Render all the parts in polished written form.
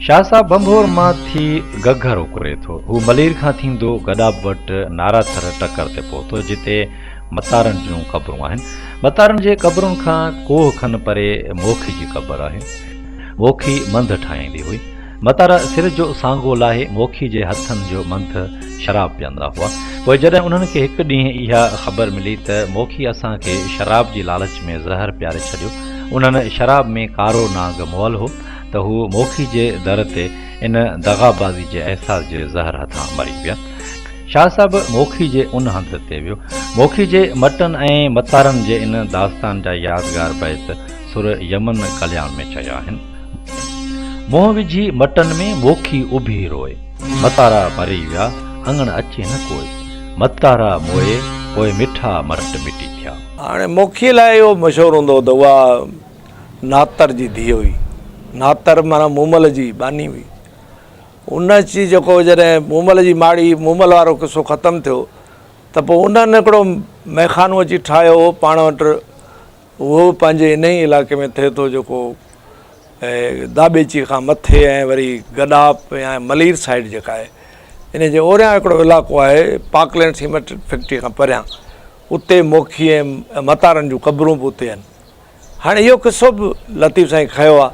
شاهه صاحب ڀنڀور مان ٿي گگهر اڪري ٿو. هو ملير کان ٿيندو گڏاب وٽ ناراٿر ٽڪر تي پهتو، جتي متارن جون قبرون آهن. متارن جي قبرن کان ڪوهه کن پري موکي جي قبر آهي. موکي منڌ ٺاهيندي هئي. متارا سر جو سانگو لاهي موکي جي هٿن جو منڌ شراب پيئندا هئا. پوء جڏهن انهن کي هڪ ڏينهن اها خبر ملي ته موکي اسان کي شراب جي لالچ ۾ زهر پياري ڇڏيو، انهن شراب ۾ ڪارو نانگ مئل هو ته هو موکي جي در تي ان دغابازي جي احساس جي زهر هٿان مري ويا. شاهه صاحب موکي جي ان هنڌ تي ويو. موکي جي مٽن ۽ متارن جي ان داستان جا يادگار بيت سر يمن ڪلياڻ ۾ چيا آهن. منهن وجهي مٽن ۾ موکي اڀي روئي. متارا مري ويا، اڱڻ اچي نه ڪوئي. متارا موئي، پوء مٺا مٽ مٽي ٿيا. هاڻي موکيء لاء اهو مشهور هوندو هو ته اها ناتر جي ڌيء هئي. ناتر معنيٰ مومل جي ٻانهي هئي. ان اچي جيڪو جڏهن مومل جي ماڙي، مومل وارو قصو ختم ٿيو ته پوء انهن هڪڙو مئخانو اچي ٺاهيو هو پاڻ وٽ. اهو به پنهنجي انهيء علائقي ۾ ٿئي ٿو جيڪو داٻيچي کان مٿي ۽ وري گڏاپ يا ملير سائيڊ جيڪا آهي ان جي اوريان هڪڙو علائقو آهي پاڪلينڊ سيمينٽ فيڪٽري کان پريان اتي موکي ۽ متارن جون قبرون به اتي آهن. هاڻي اهو قصو به لطيف سائين کنيو آهي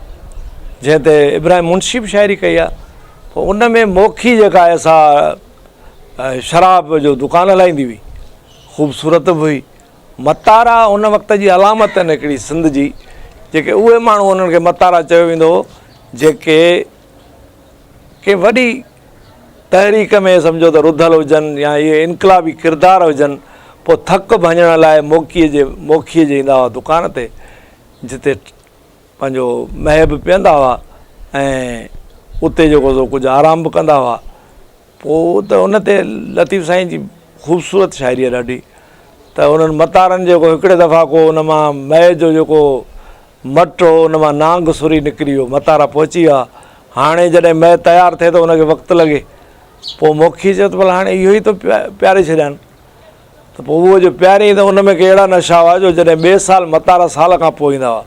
جنهن تي ابراهيم منشي به شاعري ڪئي آهي پوء ان ۾ موکي جيڪا آهي سا شراب جو دڪان هلائيندي هئي خوبصورت به هئي متارا ان وقت جي علامت آهن هڪڙي سنڌ جي جيڪي اهي ماڻهو انهن کي متارا چيو ويندو هو جيڪي ڪنهن وڏي تحريڪ ۾ سمجهو ته رڌل هجن يا اهي انقلابي ڪردار هجن پوء ٿڪ ڀڃڻ لاء موکيء جي موکيء جي ايندا هئا دڪان تي جتي پنهنجو مئي به پيئندا هئا ۽ اتي جيڪو سو ڪجهه آرام به ڪندا هئا پوء ته ان تي لطيف سائين جي خوبصورت شاعري آهي ڏاڍي ته انهن متارن جيڪو هڪڙي دفعا ڪو ان مان مئي جو جيڪو مٽ هو ان مان نانگ سري نڪري ويو، متارا پهچي ويا. هاڻي جڏهن مئي تيار ٿئي ته ان کي وقت لڳي. پوء موکيء چيو ته ڀلا هاڻي اهو ئي ٿو پياري ڇڏيان. ته پوء اهو جو پياريائين ته ان ۾ ڪي اهڙا نشا هئا جو جڏهن ٻئي سال متارا سال کان پوء ايندا هئا.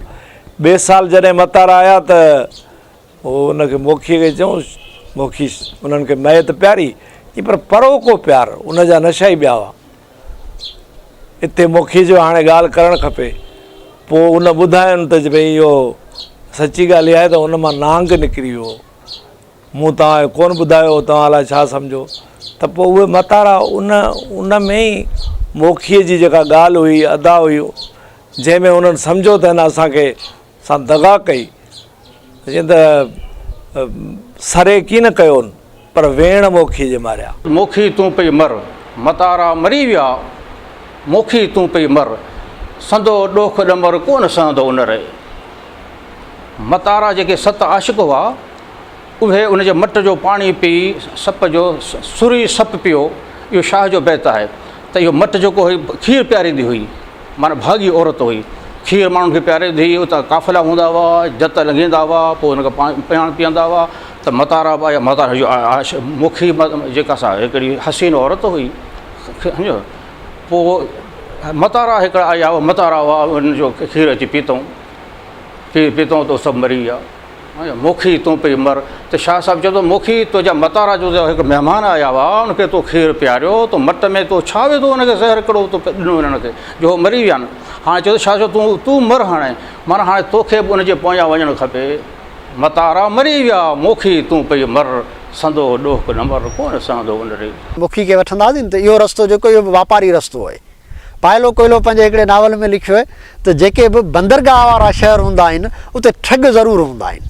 ٻئي سال جڏهن متارا آيا ته هو ان کي موکيء کي چيائون، موکي انهن کي مئي ته پياري، چي پر پرو ڪو پيار، ان جا نشا ئي ٻيا هئا. اتي موکيء چيو هاڻي ڳالهه ڪرڻ کپي. پوء ان ٻڌاين ته ڀئي اهو سچي ڳالهه اها آهي ته ان مان نانگ نڪري ويو هو. مون توهان کي ڪونه ٻڌايو هو، توهان الائي ڇا سمجهيو. ته پوء اهي متارا ان ان ۾ ئي موکيء جي جيڪا ڳالهه هئي، ادا هئي، جنهن ۾ انهن سمجهيو ته هن اسان کي سان دغا ڪئي، جيئن ته سري ڪين ڪيون، پر ويڻ موکيء جي ماريا. موکي تون پئي مر، متارا مري ويا، موکي تون پئي مر، سندو ڏوک ڏمر ڪونه سهندو ان ري. متارا جيڪي ست عاشق هئا، اهي ان جي مٽ جو پاڻي پي سپ جو سري سپ پيو، اهو شاهه جو بيت آهي ته اهو مٽ جيڪو هئي کير پياريندي هئي، معنيٰ ڀاڳي عورت هئي، کير ماڻهن کي پياريندي هئي، اتان قافلا هوندا هئا، جت لنگهيندا هئا، پوء ان کي پياڻ پيئندا هئا ته متارا به آيا، متارا جو موکي جيڪا سا هڪڙي حسين عورت هئي، سمجهيو، پوء متارا هڪڙا آيا، متارا هئا، انهن جو کير اچي پيتئون، کير پيتئون ته سڀ مري ويا. موکي تون پئي مر ته شاهه صاحب چيو ته موکي تنهنجا متارا جو هڪ مهمان آيا هئا ان کي تو کير پياريو تو مٽ ۾ تو ڇا وڌو ان کي زهر ڪهڙو تو ڏنو انهن کي جو هو مري ويا آهن هاڻي چيو ته شاهه چيو تون تون مر هاڻي معنيٰ هاڻي توکي به ان جي پويان وڃڻ کپي متارا مري ويا موکي تون پئي مر سندو ڏوهه نه مر ڪونه سهندو ان ري. موکي کي وٺنداسين ته اهو رستو جيڪو اهو به واپاري رستو آهي. پائلو ڪوئلو پنهنجي هڪڙي ناول ۾ لکيو آهي ته جيڪي به بندرگاهه وارا شهر هوندا آهن اتي ٺڳ ضرور هوندا آهن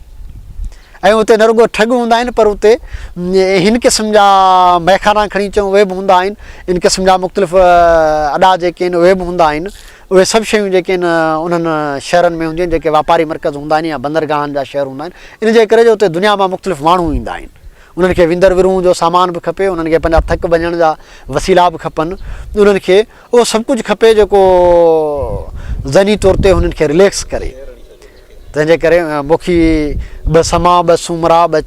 ۽ اتي نه رڳو ٺڳ هوندا آهن پر اتي هن قسم جا مئخانا کڻي چئون اهي به هوندا آهن ان قسم جا مختلف اڏا جيڪي آهن اهي به هوندا آهن اهي سڀ شيون جيڪي آهن انهن شهرن ۾ هونديون آهن جيڪي واپاري مرڪز هوندا آهن يا بندرگاهن جا شهر هوندا آهن ان جي ڪري جو اتي دنيا مان مختلف ماڻهو ايندا آهن انهن کي وندر ورونهه جو سامان به کپي، انهن کي پنهنجا ٿڪ ڀڃڻ جا وسيلا به کپن، انهن کي اهو سڀ ڪجهه کپي جيڪو ذهني طور تي هنن کي رليڪس ڪري. تنهن جي ڪري موکي ٻه سما، ٻه سومرا، ٻه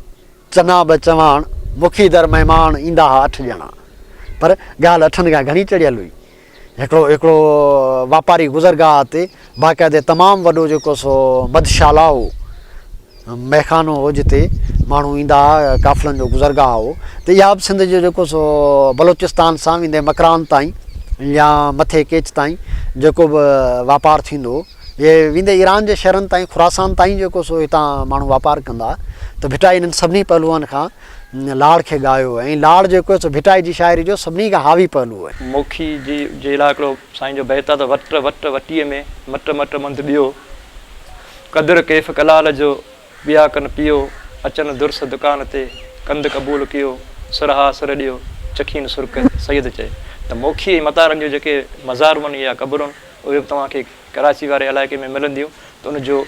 چنا، ٻه چواڻ، موکي در مهمان ايندا ها اٺ ڄڻا. پر ڳالهه اٺن کان گهڻي چڙهيل هئي. هڪڙو هڪڙو واپاري گذرگاهه تي باقاعدي تمام وڏو جيڪو سو مڌشالا هو، مئخانو هو جتي ماڻهو ايندا ها، قافلن جو گذرگاهه هو ته اها به سنڌ جو جيڪو سو بلوچستان سان ويندي مڪران تائين يا مٿي ڪيچ تائين جيڪو به واپار ٿيندو هو اهي ويندي ايران جي شهرن تائين خراسان تائين جيڪو سو هتان ماڻهو واپار ڪندا ها ته ڀٽائي انهن سڀني پهلوئن کان لاڙ کي ڳايو ۽ لاڙ جيڪو سو ڀٽائي جي شاعري جو سڀني کان حاوي پهلو آهي. موکي جي جي لاء هڪڙو سائين جو بيت آهي ته وٽ وٽ وٽيء ۾ مٽ مٽ منڌ ٻيو قدر ڪيف ڪلال جو ٻيا ڪن پيو، اچن درس دڪان تي، ڪنڌ قبول ڪيو، سرها سر ڏيو، چکين سرڪ، سيد چئي ته موکي ۽ متارن جون جيڪي مزارون يا قبرون اهي به توهان کي ڪراچي واري علائقي ۾ ملنديون ته ان جو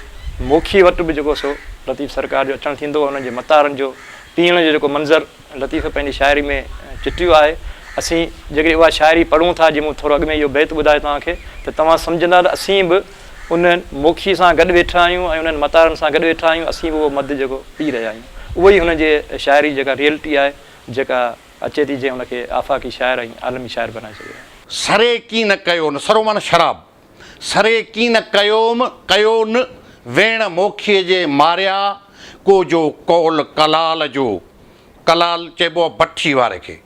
موکي وٽ به جيڪو سو لطيف سرڪار جو اچڻ ٿيندو انهن جي متارن جو پيئڻ جو جيڪو منظر لطيف پنهنجي شاعري ۾ چٽيو آهي. اسين جيڪڏهن اها شاعري پڙهون ٿا، جيئن مون ٿورو اڳ ۾ اهو بيت ٻڌايو توهان کي، ته توهان سمجهندا ته اسين به انهن موکي سان گڏ ويٺا آهيون ۽ انهن متارن سان گڏ ويٺا آهيون، اسين به اهو مڌ جيڪو پي رهيا آهيون. اهو ئي هن جي شاعري جي جيڪا ريئلٽي آهي، جيڪا اچي ٿي، جنهن هن کي آفاقي شاعر ۽ عالمي شاعر بنائي ڇڏيو آهي. سري ڪين ڪيو نه، سرو معنيٰ شراب، سري ڪين ڪيوم ڪيو نه، ويڻ موکيء جي ماريا، ڪو جو قول ڪلال جو، ڪلال چئبو آهي بٺي واري کي.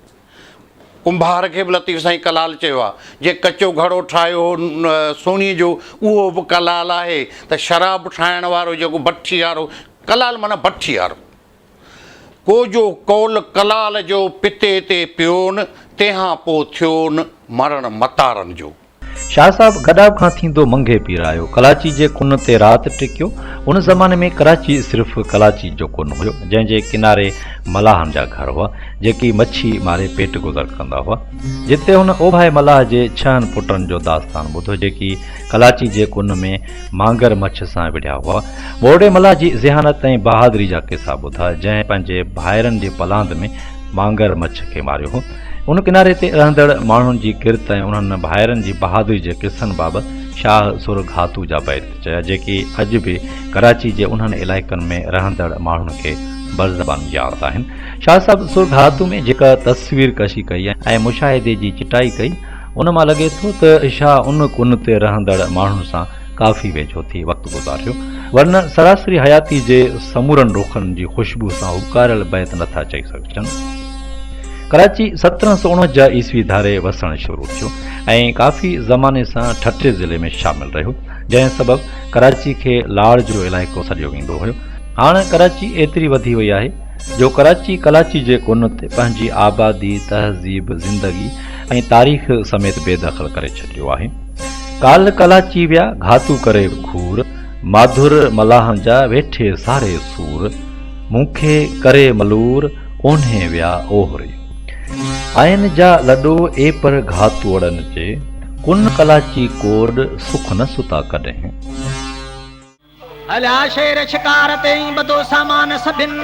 ڪنڀار کي به لطيف سائين ڪلال چيو آهي. جنهن ڪچو گهڙو ٺاهيو هو سوني جو اهو به ڪلال آهي ته شراب ٺاهڻ وارو جيڪو بٺي وارو ڪلال معنيٰ بٺي وارو. ڪو جو قول ڪلال جو پتي تي پيون تنهان پوء ٿيون مرڻ متارن جو. شاهه صاحب گڏاپ کان ٿيندو منگهي پير آيو. ڪلاچي جي ڪن تي رات ٽڪيو. ان زماني ۾ ڪراچي صرف ڪلاچي جو ڪن هيو، جنهن جي ڪناري ملاحن جا گهر هئا، جيڪي مڇي ماري پيٽ گذر ڪندا هئا. جتي هن اوڀائي ملاح جي ڇهن پٽن جو داستان ٻڌو، جيڪي ڪلاچي جي ڪن ۾ مانگر مڇ سان وڙهيا هئا. مورڙي ملاح جي ذهانت ۽ بهادري جا قصا ٻڌا، جنهن پنهنجي ڀائرن جي پلاند ۾ مانگر مڇ کي ماريو هو. ان ڪناري تي رهندڙ ماڻهن جي ڪرت ۽ انهن ڀائرن جي بهادري جي قصن بابت شاهه سر گهاتو جا بيت چيا، جيڪي اڄ به ڪراچي جي انهن علائقن ۾ رهندڙ ماڻهن کي برزبان ياد آهن. شاهه صاحب سر گهاتو ۾ جيڪا تصوير ڪشي ڪئي ۽ مشاهدي جي چٽائي ڪئي، ان مان لڳي ٿو ته شاهه ان ڪن تي رهندڙ ماڻهن سان ڪافي ويجهو ٿي وقت گذاريو، ورنه سراسري حياتي جي سمورن رخن جي خوشبو سان اڪاريل بيت نٿا چئي سگهجن. ڪراچي 1749 عيسوي ڌاري وسڻ شروع ٿيو ۽ ڪافي زماني سان ٺٽي ضلعي ۾ شامل رهيو، جنهن سبب ڪراچي کي لاڙ جو علائقو سڏيو ويندو هيو. هاڻ ڪراچي ايتري وڌي وئي آهي جو ڪراچي ڪلاچي جي ڪن تي پنهنجي آبادي، تهذيب، زندگي ۽ تاريخ سميت بي دخل ڪري ڇڏيو آهي. ڪالهه ڪلاچي ويا گهاتو ڪري گهور، ماڌر ملاحن جا ويٺي ساري سور، مون کي ڪري ملور اونهي ويا اوهري. آئن جا لڏو اي پر گهاتوئڙن جي، ڪن ڪلاچي ڪوڏ سک نه ستا ڪڏهن. هليا شير شڪار تي ۽ ٻڌو سامان سڀن.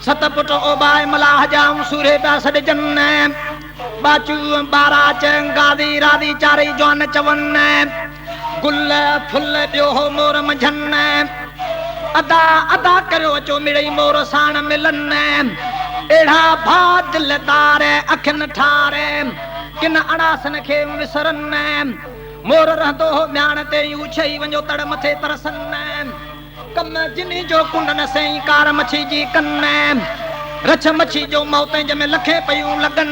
ست پٽ اوٻائي ملاح جا ۽ سورهيه پيا سڏجن. ٻاچو، ٻاراچ، غازي، راضي چارئي جوان چون. گل، ڦل ٻيو هو مور منجهن. ادا ادا ڪريو اچو مڙئي مور ساڻ ملن. اهڙا ڀاء دلدار اکين ٺار، ڪن اڻاسن کي وسرن. مور رهندو هو مياڻ تي ۽ اڇهي وڃو تڙ مٿي ترسن. ڪم جني جو ڪنڊ نه سئين ڪار مڇي جي ڪن. رڇ مڇي جو موت ۽ جنهن ۾ لکين پيون لڳن.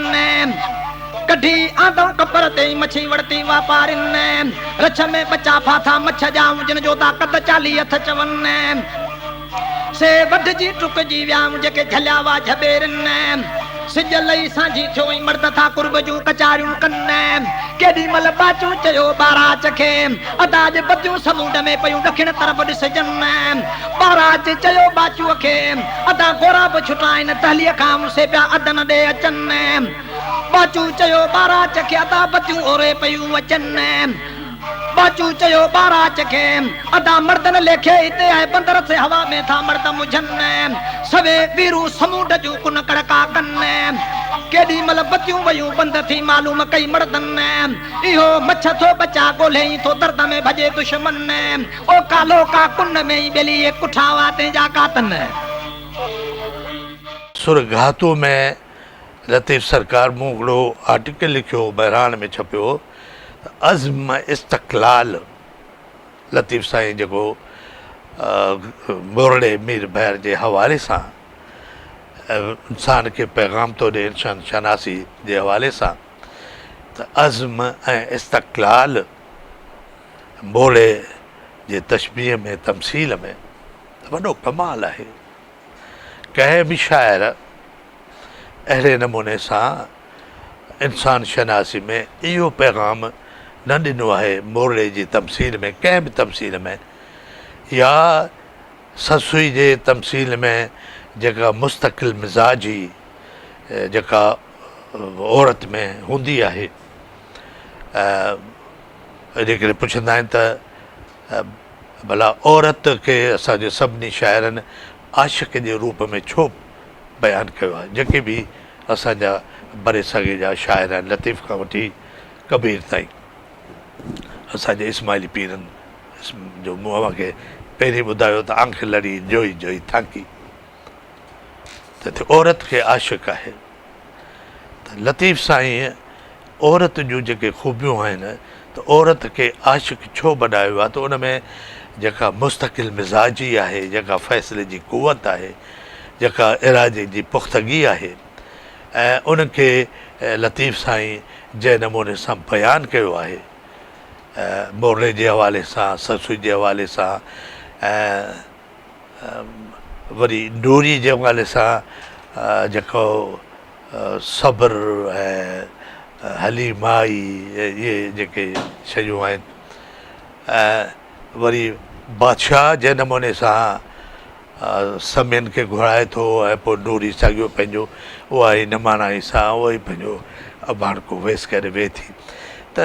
ڪڍي آندئون ڪپر تي ۽ مڇي وڙتي واپارين. رڇ ۾ ٻچا ڦاٿا مڇ جا ۽ جن جو تا قد 40 هٿ چون. سي وڍجي ٽڪجي ويا ۽ جيڪي جهليا هئا جهٻيرين. سج لهي سانجهي ٿيو ۽ مرد ٿا قرب جون ڪچاريون ڪن. ڪيڏي مهل ٻاچو چيو ٻاراچ کي، ادا اڄ بديون سمونڊ ۾ پيون ڏکڻ طرف ڏسجن. ٻاراچ چيو ٻاچوء کي، ادا گورا به ڇٽا آهن دهليء کان ۽ سي پيا عدن ڏي اچن. ٻاچو چيو ٻاراچ کي، ادا بديون اوري پيون اچن. ٻاچو چيو ٻاراچ کي، ادا مردن ليکي هتي آهي بندر سي هوا ۾ ٿا مرد مجهن، سوين ويرون سمونڊ جون ڪن ڪڙڪا ڪن، ڪيڏي مھل بتيون ويون بند ٿي معلوم ڪئي مردن، اهو مڇ ٿو ٻچا ڳولهي ٿو درد ۾ ڀڄي دشمن، او ڪالهو ڪا ڪن ۾ ئي ٻيلي اي ڪٺا هئا تنهنجا ڪاتن. سر گهاتو ۾ لطيف سرڪار مون هڪڙو آرٽيڪل لکيو هو مهراڻ ۾ ڇپيو هو ته عزم استقلال لطيف سائين جيڪو مورڙي مير بحر جي حوالي سان انسان کي پيغام ٿو ڏئي انسان شناسي جي حوالي سان ته عزم ۽ استقلال مورڙي جي تشبيهه ۾ تمثيل ۾ ته وڏو ڪمال آهي. ڪنهن به شاعر اهڙي نموني سان انسان شناسي ۾ اهو پيغام نه ڏنو آهي مورڙي جي تمثيل ۾ ڪنهن به تمثيل ۾ يا سسئي جي تمثيل ۾ جيڪا مستقل مزاجي جيڪا عورت ۾ هوندي آهي ان ڪري پڇندا آهن ته ڀلا عورت کي اسان جي سڀني شاعرن عاشق جي روپ ۾ ڇو بيان ڪيو آهي؟ جيڪي به اسان جا برصغير جا شاعر آهن لطيف کان وٺي ڪبير تائين اسان جي اسماعيلي پيرن جو مون اوهان کي پهرين ٻڌايو ته آنک لڙي جوئي جوئي ٿانڪي ته هتي عورت کي عاشق آهي ته لطيف سائين عورت جون جيڪي خوبيون آهن ته عورت کي عاشق ڇو بنايو آهي ته ان ۾ جيڪا مستقل مزاجي آهي، جيڪا فيصلي جي قوت آهي، جيڪا ارادي جي پختگي آهي ۽ ان کي لطيف سائين جنهن نموني سان بيان ڪيو آهي مورڙي جي حوالي سان، سسئي جي حوالي سان ۽ وري نوري جي حوالي سان جيڪو صبر ۽ حليمائي اهي جيڪي شيون آهن ۽ وري بادشاهه جنهن نموني سان سمين کي گهرائي ٿو ۽ پوء نوري ساڳيو پنهنجو اها ئي نماڻائي سان اهو ئي پنهنجو اباڻڪو ويس ڪري ويهي ٿي ته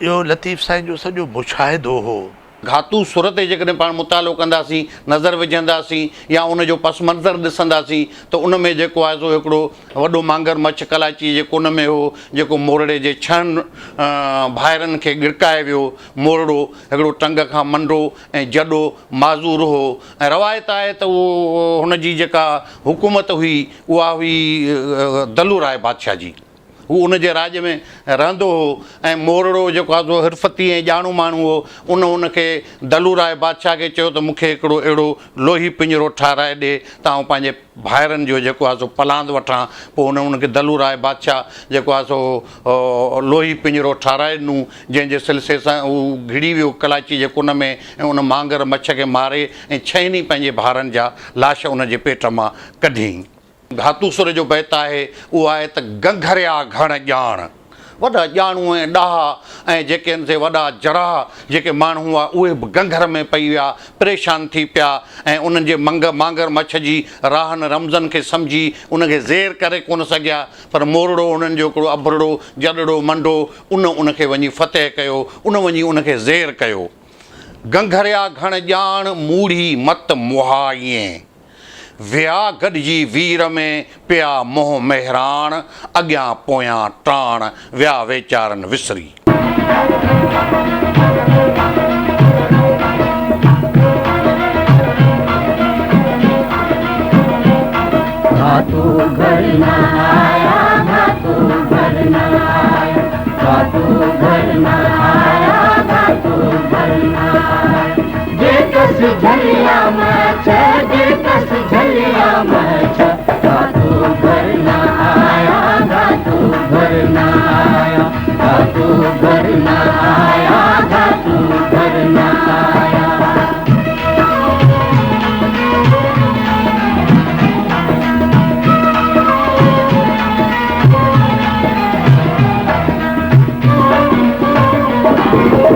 اهو لطيف سائين جو سڄو مشاهدو هو. گهاتو سر تي جيڪڏهن پاڻ مطالعو ڪنداسين، نظر وجهنداسين يا ان جو پس منظر ڏسنداسين ته ان ۾ جيڪو آهي سو هڪڙو وڏو مانگر مڇ ڪلاچيء جي ڪن ۾ هو، جيڪو مورڙي جي ڇهن ڀائرن کي ڳڙڪائي ويو. مورڙو هڪڙو ٽنگ کان منڊو ۽ جڏو معذور هو ۽ روايت آهي ته اهو هن جي جيڪا حڪومت هئي اها هئي دلو راء بادشاهه جي. هو ان جي راڄ ۾ رهندو هو ۽ مورڙو جيڪو آهي سو حرفتي ۽ ڄاڻو ماڻهو هو. ان هن کي دلو راء بادشاهه کي چيو ته مون کي هڪڙو اهڙو لوهي پڃرو ٺهرائي ڏي ته آئون پنهنجي ڀائرن جو جيڪو آهي سو پلاند وٺان. پوء هن ان کي دلو راء بادشاهه جيڪو آهي سو لوهي پڃرو ٺهرائي ڏنو، جنهن جي سلسي سان هو گهڙي ويو ڪلاچي جي ڪن ۾ ۽ ان مانگر مڇ کي ماري ۽ ڇهن ئي پنهنجي ڀائرن جا لاش ان جي پيٽ مان ڪڍيائين. گهاتوسر جو بيت آهي، اهو آهي ته گنگهريا گهڻ ڄاڻ، وڏا ڄاڻو ۽ ڏاها ۽ جيڪي ان سي وڏا جراح جيڪي ماڻهو هئا، اهي به گنگهر ۾ پئي ويا، پريشان ٿي پيا ۽ انهن جي منگ مانگر مڇ جي راهن رمزن کي سمجهي ان کي زير ڪري ڪونه سگهيا، پر مورڙو انهن جو هڪڙو اڀرڙو، جڏڙو، منڊو، ان ان کي وڃي فتح ڪيو، ان وڃي ان کي زير ڪيو. گنگهريا گهڻ ڄاڻ، موڙهي مت مهائين. ويا گڏجي وير ۾، پيا منهن مهراڻ، اڳيان پويان ٽاڻ، ويا ويچارن وسري. گهاتو گهر نه آيا، گهاتو گهر نه آيا، گهاتو گهر نه آيا، گهاتو گهر نه آيا. جيڪس جهليا مڇ، جيڪس جهليا مڇ، گهاتو گهر نه آيا، گهاتو گهر نه آيا، گهاتو گهر نه آيا، گهاتو گهر نه آيا.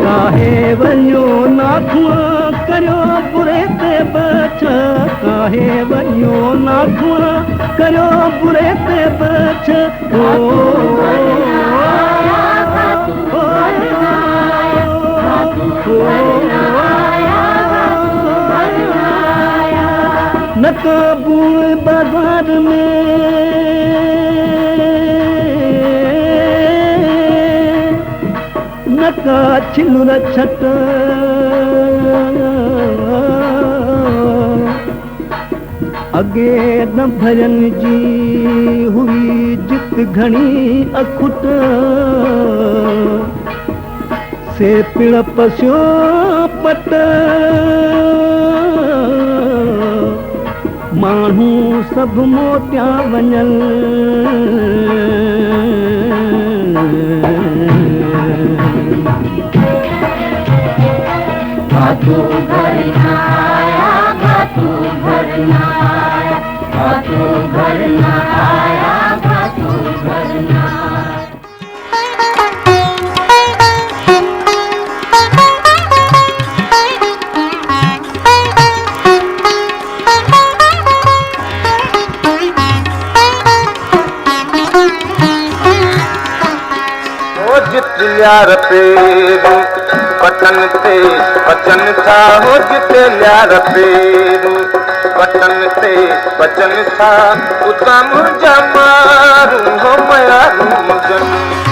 ڪاهي وڃو ناکئا ڪريو بري تي بڇ ڪاهي وڃو ناکئا ڪريو بري تي بڇ او نه ڪا بوء بازار ۾. نه ڪا ڇلر ڇٽ. اڳي ڏنڀرين جي هئي جت گهڻي اکٽ. سي پڻ پسيو پٽ، ماڻهو سڀ موٽيا وڃن. گهاتو گهر نه آيا، گهاتو گهر نه آيا، گهاتو گهر نه آيا، گهاتو گهر نه آيا. هو جت ليار پير پٽن تي پچن ٿا، هو جت ليار پير پٽن تي پچن ٿا، اتان منهنجا مارون هو ميارون جن.